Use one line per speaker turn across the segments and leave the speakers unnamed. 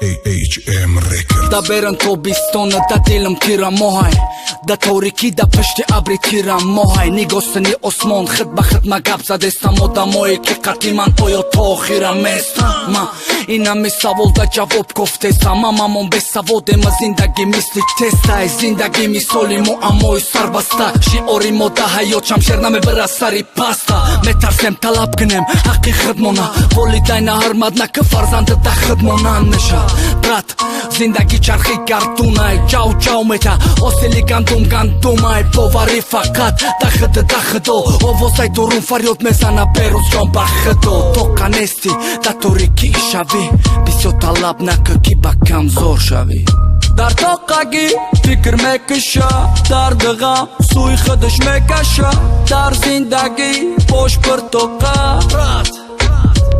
HM Records.
Да беран тобистона, да дилам тира моҳай, да торикӣ, да пишти абри тира моҳай. Нигоҳ сини осмон, хид ба хид ма гап задестам. Одамое, ки қатъи ман, оё то охира местам? Ма инами савол да ҷавоб гуфтесам. Мамамон бесаводема, зиндагӣ мисли тестай. Зиндагӣ мисоли муаммои сарбаста. Шиори мо да ҳаёт: шамшер намебира сари паста. Метарсем талаб кунем ҳаққи худмона. Волидайна ҳурмат нака, фарзанда да худ монанд меша. Брат, зиндагӣ чархи гардунай, ҷав ҷав мета, ҳосили гандум гандумай. Боварӣ фақат да худ, да худо. Овозай дурун фарёд мезана: Берӯзҷон, ба худо тоқа нестӣ, да торикӣ шавӣ. Бисёр талаб накӣ, ки ба камзор шавӣ.
Дар тоқагӣ фикр мекуша, дарди ғам сӯи худаш мекаша. Дар зиндагӣ бош пуртоқа,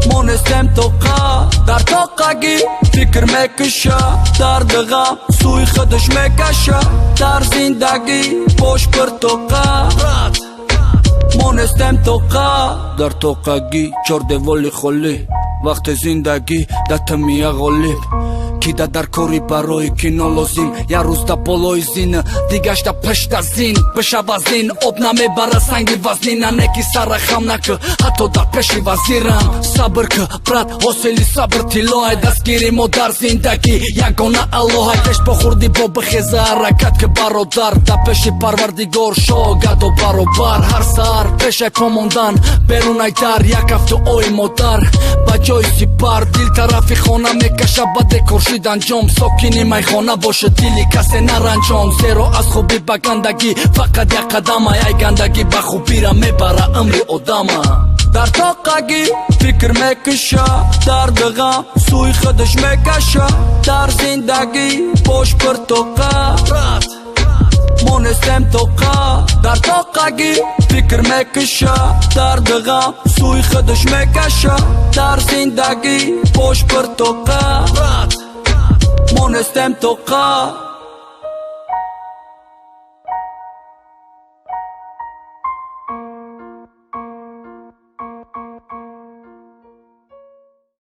мо нестем тоқа. Дар тоқагӣ фикр мекуша, дарди ғам сӯи худаш мекаша. Дар зиндагӣ бош пуртоқа, мо нестем тоқа.
Дар тоқагӣ чордеволи холӣ, вақте зиндагӣ да тимия ғолиб. Кида дар кори барои кино лозим, як рӯз да болои зин, дигаш да пишта зин. Бишава зин, об намебара санги вазнина. Неки сара хам накӣ, ҳатто дар пеши вазирам. Сабр кӣ, брат, ҳосили сабр тиллоай. Дастгири мо дар зиндагӣ ягона Аллоҳай. Пеш бохӯрди, бо бихеза, ҳаракат ки, бародар. Дар пеши Парвардигор шо гадо баробар. Ҳар саҳар пешай помондан берунай дар, як ҳафту ои модар ба ҷои сипар. Дил тарафи хона мекаша, ба декор шид анҷом. Сокини майхона бошад, дили касе наранҷон, зеро аз хубӣ ба гандагӣ фақат як қадама. Ай гандагӣ ба хубира мебара умри одама.
Дар тоқагӣ фикр мекуша, дарди ғам сӯи худаш мекаша. Дар зиндагӣ бош пуртоқа, мо нестем тоқа. Дар тоқагӣ фикр мекуша, дарди ғам сӯи худаш мекаша. Дар зиндагӣ бош пуртоқа, мо нестем тоқа.